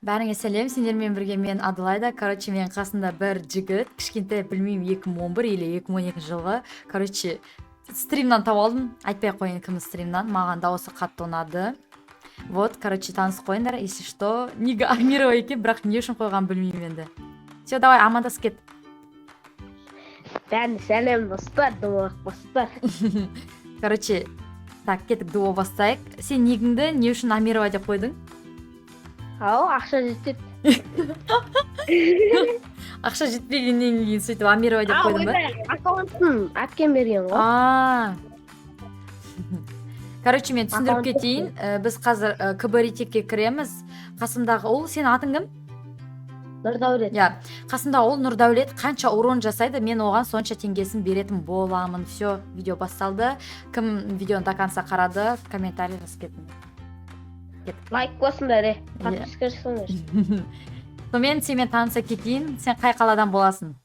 Бәріңе сәлем, сендермен бірге мен Аделайда. Короче, менің қасымда бір жігіт, кішкентай, білмеймін, 2011 или 2012 жылғы. Короче, стримнан тауып алдым. Айтпай ақ қояйын кім стримнан. Маған дауысы қатты ұнады. Вот, короче, танысып қойыңдар, если что. Нига Амирова екен, бірақ не үшін қойғанын білмеймін енді. Все, давай, амандасып кет. Бәріне сәлем, достар, домалақ бастар. Короче, так, кеттік, дуо бастайық. Сен нигіңді не үшін Амирова деп қойдың? Ау, ақша жетеді. Ақша жетпегеннен кейін сөйтіп Амирова деп қойдың ба? Аккаунтын әпкем берген ғой. А. Короче, мен түсіндіріп Аккаунт кетейін. Біз қазір КБ кіреміз. Қасымдағы ол, сенің атың кім? Нұрдәулет. Иә, қасымдағы ол Нұрдәулет қанша урон жасайды, мен оған сонша теңгесін беретін боламын. Все, видео басталды. Кім видеоны до конца қарады, комментарий жазып кеттім. Лайк басыңдар, е. Иә. Подписка жасаңдар. Сонымен, сенімен таныса кетейін. Сен қай қаладан боласың?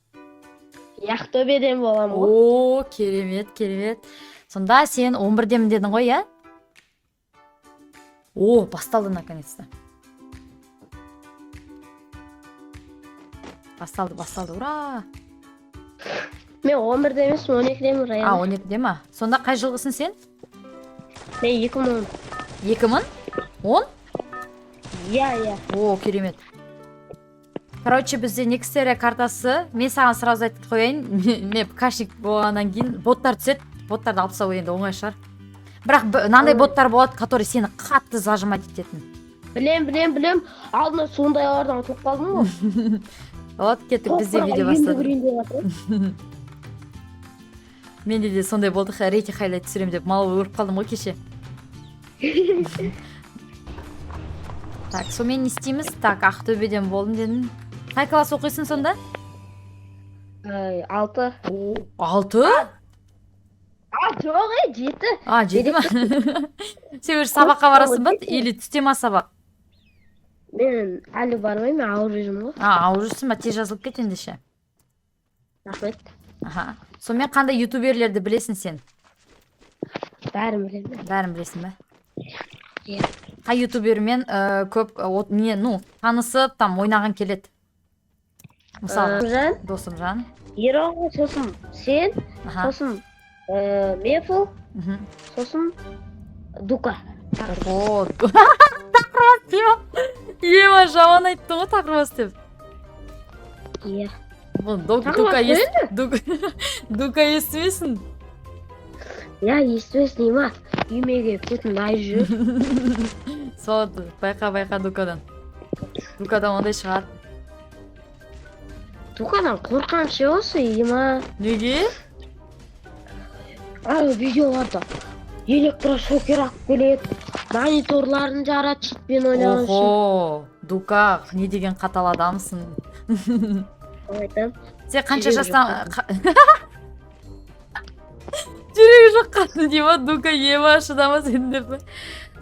Ақтөбеден боламын ғой. О, керемет, керемет. Сонда сен 11-демін дедің ғой, иә? О, басталды наконец-то. Басталды, басталды, ура! Мен 11-де емеспін, 12-демін, А, Раяна. 12-де ма? Сонда қай жылғысың сен? Мен 2010. 2010? Иә, иә. О, керемет. Короче, бізде Nexteria картасы. Мен саған сразу айтып қояйын. Мен ПКшник болғаннан кейін боттар түседі. Боттарды алып тастау енді оңай шығар. Бірақ мынандай боттар болады, который сені қатты зажимать ететін. Білем, білем, білем. Алдында сондайлардан ұтылып қалдым ғой. Вот, кеттік, бізде Тоқпырға видео енді басталды. кірейін деп жатыр. Менде де сондай болды, рейтинг хайлайт түсіремін деп мал өліп қалдым ғой кеше. Так, сонымен не істейміз? Так, Ақтөбеден болдым дедің. Қай класс оқисың сонда? Ай, 6. 6? А, жоқ, е, 7. А, 7 ма? Сен уже сабаққа барасың ба? Или түсте ма сабақ? Мен әлі бармаймын, мен ауырып жүрмін ғой. А, ауырып жүрсің ба? Тез жазылып кет ендеше. Рахмет. Аха. Сонымен, қандай ютуберлерді білесің сен? Бәрін білемін. Бәрін білесің ба? Иә. Қай ютубермен көп не, ну, танысып, там ойнаған келеді? Мысалы, Досымжан, Досымжан. Ероға, сосын сен, сосын Мефл, сосын Дука. О, тақырбас деп. Ема, жаман айттың ғой тақырбас деп. Иә. Бұл Тақырбас Дука қой. Дука естімесін. Иә, естімесін, ема. Үйіме келіп көтімді айып жүр. Сол, байқа, байқа Дукадан. Дукадан ондай шығады. Дукадан қорқамын ше осы, ема. Неге? Ана видеоларда электрошокер алып келеді, мониторларын жарады читпен ойнаған үшін. Охо, Дука, не деген қатал адамсың. Айтамын. Сен қанша Жүрегі жастан жоқ. Жүрегі жоқ қатын дей ма, Дука, ема, шыдамас енді деп.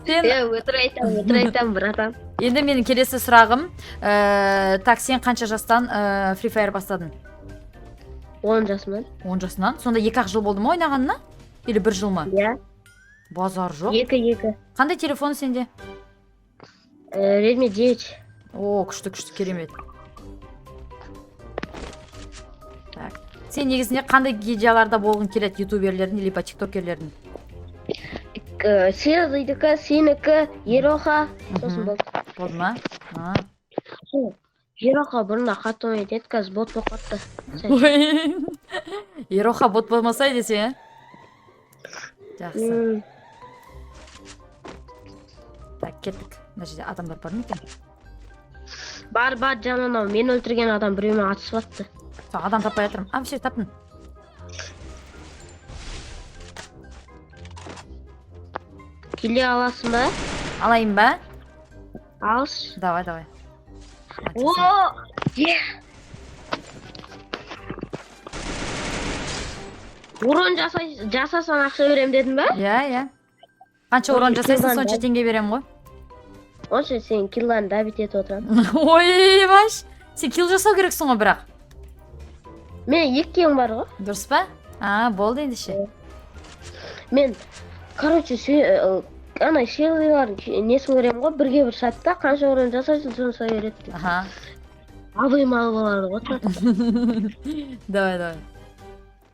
Сен Е, өтірік айтамын, өтірік айтамын, братан. Енді менің келесі сұрағым, так, сен қанша жастан Free Fire бастадың? 10 жасымнан. 10 жасынан? Сонда 2-ақ жыл болды ма ойнағанына? Или бір жыл ма? Иә. Базар жоқ. 2, 2. Қандай телефон сенде? Redmi 9. О, күшті, күшті, керемет. Так. Сен негізінде қандай гильдияларда болғың келеді, ютуберлердің либо тиктокерлердің? Серыйдікі, сенікі, Ероха, сосын болды. Болды ма? А. Ероха бұрында қатты ойнайтын еді, қазір бот болып қалыпты. Ой. Ероха бот болмаса десе, ә? Жақсы. Так, кеттік. Мына жерде адамдар бар ма екен? Бар, бар, жан, анау мен өлтірген адам біреумен атысып атты. Сол, адам таппай жатырмын. А, все, таптым. Келе аласың ба? Алайын ба? Алшы. Давай, давай. О! Е! Урон жасасаң ақша беремін дедің ба? Иә, иә. Қанша урон Ой, жасайсың, киллан сонша да. теңге беремін ғой. Онша сен килланы добить етіп отырамын. Ой, баш. Сен килл жасау керексің ғой бірақ. Мен 2 киллім бар ғой. Дұрыс па? А, болды ендеше. Мен, короче, сен, Ана серверлардың несін көремін ғой, бірге бір сатта қанша урон жасайсың, сонша береді деп. Аха. Абай мал болады ғой чатта. Давай, давай,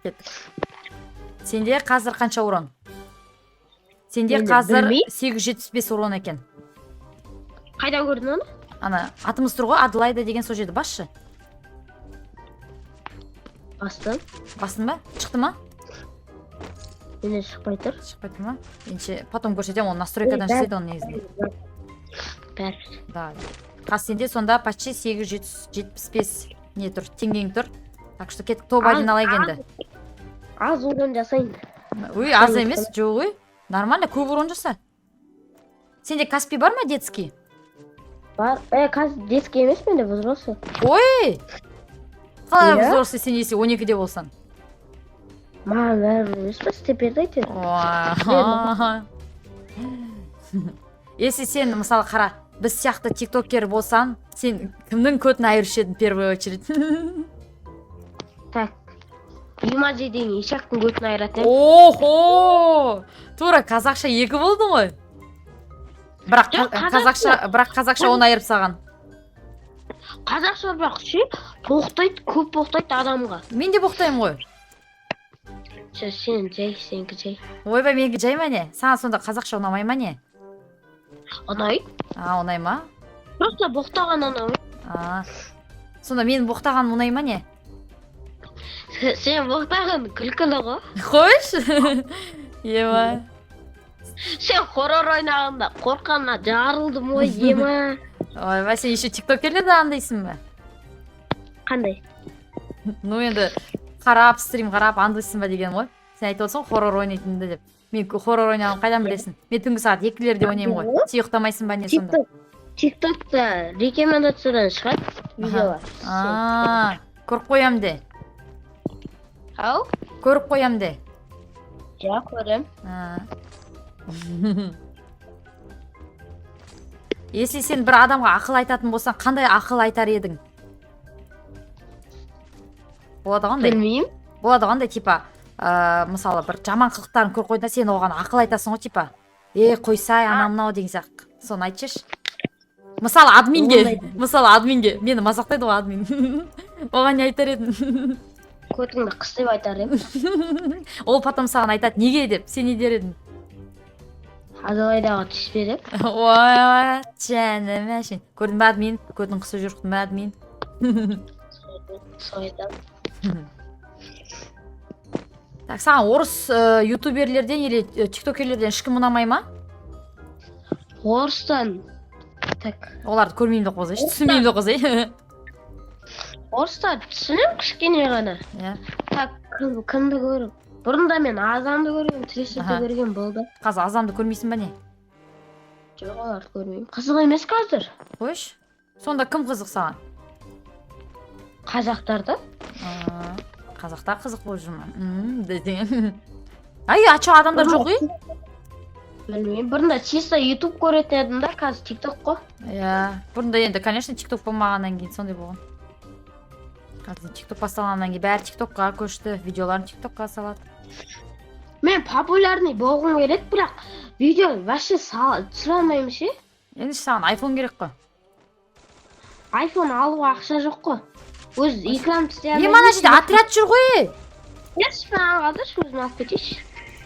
кеттік. Сенде қазір қанша урон? Сенде Енді қазір білмеймін. 875 урон екен. Қайдан көрдің оны? Ана атымыз тұр ғой, Аделайда деген, сол жерді басшы. Бастым. Бастың ба? Шықты ма? Менен шықпай тұр. Шықпай тұр ма? Ендеше потом көрсетемін оны, настройкадан Ой, жасайды оны негізінде. Бәрібір. Да, қазір сенде сонда почти 875 не тұр, теңгең тұр. Так что кеттік, топ один алайық енді. Аз урон жасайын. Ой, аз емес, жоқ, ой, нормально, көп урон жаса. Сенде Каспи бар ма, детский? Бар. Е, қазір детский емес, менде взрослый. Ой, қалай? Иә? Взрослый сен, если 12-де болсаң. Маған бәрібір емес па, істеп берді әйтеуір. Уа. Если сен, мысалы, қара, біз сияқты тиктокер болсаң, сен кімнің көтін айырушы едің в первую очередь? Так, Юмаджи деген ишактың көтін айыратын едім. Охо, тура қазақша екі болды ғой, бірақ Жоқ, қазақша, бірақ қазақша оны айырып тастаған. Қазақша бірақ ше, боқтайды, көп боқтайды адамға. Мен де боқтаймын ғой. Сен, сен жай, сенікі жай. Ойбай, менікі жай ма, не? Саған сонда қазақша ұнамай ма, не? Ұнайды. А, ұнай ма? Просто боқтаған ұнамайды. А, сонда менің боқтағаным ұнай ма, не? Сен боқтаған күлкілі ғой. Қойшы, ема. Сен хоррор ойнағанда қорыққаннан жарылдым ғой, ема. Ойбай, сен еще тиктокерлерді андайсың ба? Қандай? Ну енді қарап, стрим қарап андайсың ба деген ғой. Сен айтып отырсың ғой хоррор ойнайтынды деп. Мен хоррор ойнағанын қайдан білесің? Мен түнгі сағат 2-лерде ойнаймын ғой. Сен ұйықтамайсың ба, не сонда? Тикток, тиктокта рекомендациядан шығады видеолар. А, көріп қоям де. Ау. Көріп қоям де. Иә, көрем. А. Если сен бір адамға ақыл айтатын болсаң, қандай ақыл айтар едің? Болады ғой андай. Білмеймін. Болады ғой андай, типа, мысалы, бір жаман қылықтарын көріп қойдың да, сен оған ақыл айтасың ғой, типа, е, қойсай, анау мынау деген сияқты. Соны айтшы. Мысалы, админге, мысалы, админге, мені мазақтайды ғой админ. Оған не айтар едің? Көтіңді қыс деп айтар едім. Ол потом саған айтады, неге деп, сен не дер едің? Аделайдаға түспе деп. Ой, жаным әшейін. Көрдің ба, админ? Көтін қысып жүрдің ба, админ? Солай айтамын. Так, саған орыс ютуберлерден или тиктокерлерден ешкім ұнамай ма? Орыстан, так. Оларды көрмеймін деп қойсайшы, түсінбеймін деп қойсай. Орыстар түсінемін кішкене ғана. Иә. Так, кімді көріп, бұрында мен Азамды көргенмін, Тристі көрген, болды. Қазір Азамды көрмейсің ба, не? Жоқ, оларды көрмеймін, қызық емес қазір. Қойшы. Сонда кім қызық саған? Қазақтарда. А, қазақтар қызық болып жүр ма? Десең. Ай, а чё, адамдар жоқ ей? Білмеймін, бұрында чисто ютуб көретін едім да, қазір тикток қой. Иә, бұрында енді, конечно, тикток болмағаннан кейін сондай болған. Қазір тикток басталғаннан кейін бәрі тиктокқа көшті, видеоларын тиктокқа салады. Мен популярный болғым келеді, бірақ видео вообще түсіре алмаймын ше. Енді саған айфон керек қой. Айфон алуға ақша жоқ қой, өз экран істей Е, мына жерде отряд жүр ғой, ей. Берші маған, қалдыршы, өзім алып кетейінші.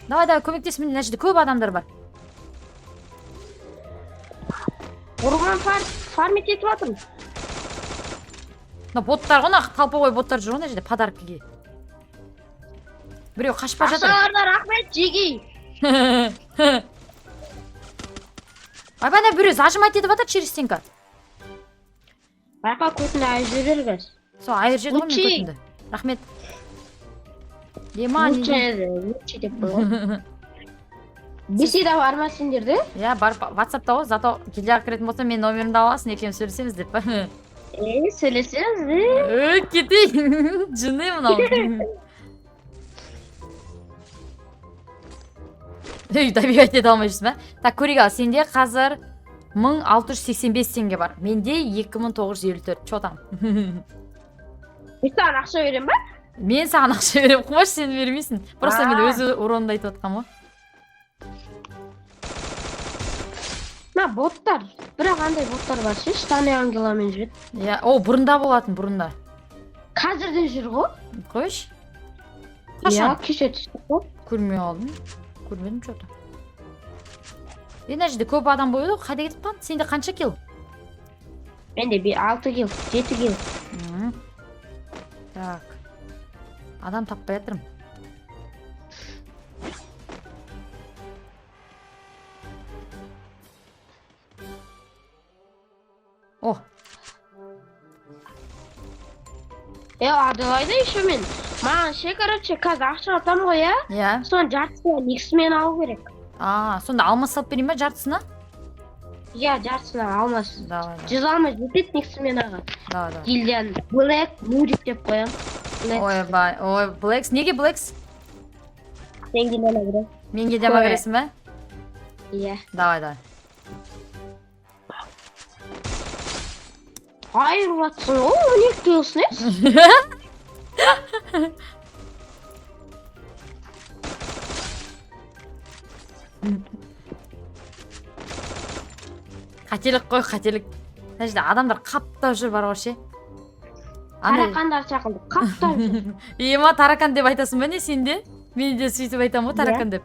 Давай, давай, көмектес, міне, мына жерде көп адамдар бар. Ұрған, фармить етіп жатырмын. Мына боттар ғой, мына толповой боттар жүр ғой мына жерде подаркіге. Біреу қашып бара жатыр. Ақшаларына рахмет, жеги. Ойбай, ана біреу зажимать етіп жатыр через стенка. Байқа, көтіңді айырып жібер қазір. Сол айырып жіберді ғой мен Лучше. көтімді. Рахмет. Ема, не Лучше еді, лучше деп қой. Беседа бар ма сендерде? Иә, бар, ватсапта ғой, зато гильдияға кіретін болсаң, менің номерімді аласың, екеуміз сөйлесеміз деп па. Е, сөйлесеміз, е. Ой, кетейін, жыны мынау. Ей, добивать ете алмай жүрсің ба? Так, көрейік, ал сенде қазір 1685 теңге бар, менде 2954. Че там? Мен саған ақша беремін ба? Мен саған ақша беремін, қумаш, сен бермейсің. Просто мен А. өз уронымды айтып жатқанмын ғой. Мына боттар, бірақ андай боттар бар ше, штаны ангеламен жүреді. Иә, о, бұрында болатын, бұрында. Қазір де жүр ғой. Қойшы. Иә, Қашан? Кеше түсті ғой. Көрмей қалдым, көрмедім че то. Е, мына жерде көп адам болып еді ғой, қайда кетіп қалды? Сенде қанша килл? Менде алты килл, жеті килл. Так, адам таппай жатырмын. О. Е, Аделаида, еще мен маған ше, короче, қазір ақша атамын ғой, иә? Иә. Соның жартысына никсмен алу керек. А, сонда алмас салып берейін ба жартысына? Иә, жартысына алмас. Давай, давай. 100 алмас жетеді никсменаға. Давай, давай. Гильдияны Блэк Нурик деп қоямын. Блэк. Ойбай, ой, Блэкс. Неге Блэкс? Сен гильдияна кіремін. Мен гильдияма Ой. Кіресің ба? Иә. Давай, давай. Айырып жатсың ғой, 12 киллсың е. Қателік қой, қателік. Мына жерде адамдар қаптап жүр бар ғой ше. Андай. Тарақандар шақылды қаптап жүр. Ема, таракан деп айтасың ба, не, сен де? Мен де сөйтіп айтамын ғой, Иә. Таракан деп.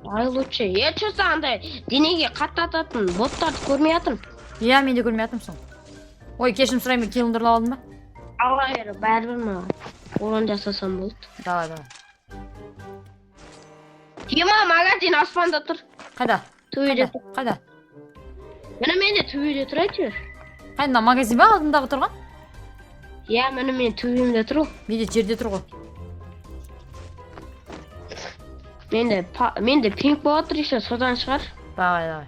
Ай, лучше е, че то андай денеге қатты ататын боттарды көрмей жатырмын. Иә, мен де көрмей жатырмын сол. Ой, кешірім сұраймын, килліңді ұрлап алдым ба? Ала бер, бәрібір маған урон жасасам болды. Давай, давай. Дима, магазин аспанда тұр. Қайда? Төбеде Қайда? тұр. Қайда? Міне, менде төбеде тұр әйтеуір. Қайда, мына магазин ба алдындағы тұрған? Иә, міне, менің төбемде тұр ғой. Менде жерде тұр ғой. Менде пинг болып жатыр еще, содан шығар. Давай, давай.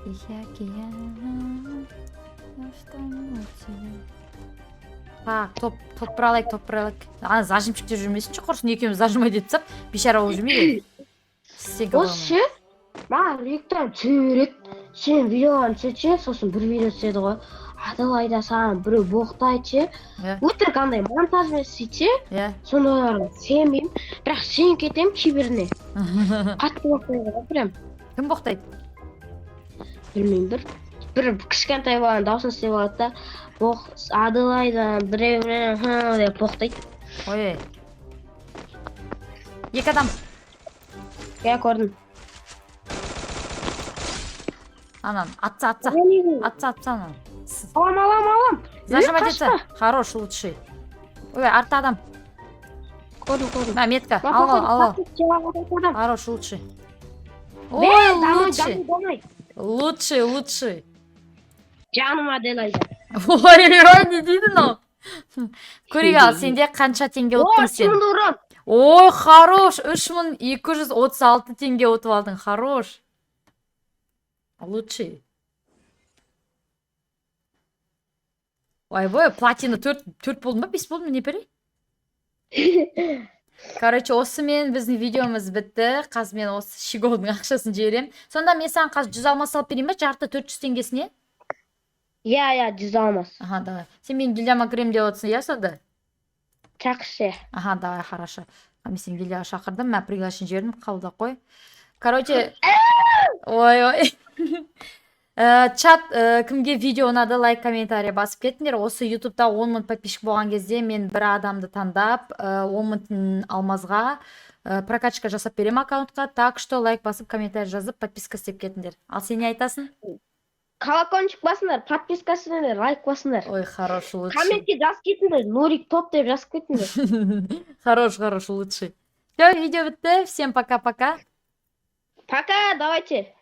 Тихий океан, что тебе? Так, топ, топ бір алайық, топ бір алайық. Ана зажимчиктер жүрмесінші, құрсын, екеуміз зажимать етіп тастап, бейшара болып жүрмейік. Стенка Осы ше, маған ректор түсе береді, сен видеоларын түседі ше, сосын бір видео түседі ғой, Аделаида, саған біреу боқтайды ше. Иә. Өтірік андай монтажбен істейді ше. Иә. Сондайларға сенбеймін, бірақ сеніп кетемін кейбіріне. Қатты боқтайды ғой прям. Кім боқтайды? Білмеймін, бір кішкентай баланың дауысын істеп алады да, боқ, Аделаида біреу «Хы» деп боқтайды. Ой. Екі адам. Иә, көрдім. Анан, атса, атса. Атса, атса анан. Алам, алам, алам. Зажимать Қашпа. етсе. Хорош, лучший. Ой, артта адам. Көрдім, көрдім. Мә, метка. Ал, ал, ал, ал. Адам. Хорош, лучший. Бе, Ой, домой, лучший. Домой, домой. Лучший, лучший. Жаным Аделаида. Ой, ой, не дейді мынау? Көрейік, ал сенде қанша теңге О, ұттың сен? 3000 урон. Ой, хорош, 3236 теңге ұтып алдың, хорош. Лучший. Ойбой, платина төрт болды ма, бес болды ма, не пәле? Короче, осымен біздің видеомыз бітті. Қазір мен осы щеголдың ақшасын жіберемін. Сонда мен саған қазір 100 алмас салып берейін ба, жарты 400 теңгесіне? Иә, 100 алмас. Аха, давай. Сен менің гильдияма кіремін деп отырсың, иә, сонда? Шақыршы. Аха, давай, хорошо. А мен сені гильдияға шақырдым, мә, приглашение жібердім, қабылдап қой. Короче, ой, ой. Чат, кімге видео ұнады, лайк, комментарий басып кетіңдер. Осы ютубта 10 мың подписчик болған кезде мен бір адамды таңдап, 10 мың алмазға прокачка жасап беремін аккаунтқа. Так что лайк басып, комментарий жазып, подписка істеп кетіңдер. Ал сен не айтасың? Колокольчик басыңдар, подписка істеңдер, лайк басыңдар. Ой, хорош, лучший. Комментке жазып кетіңдер, Нурик топ деп жазып кетіңдер. Хорош, хорош, лучший. Все, видео бітті. Всем пока-пока. Пока, давайте.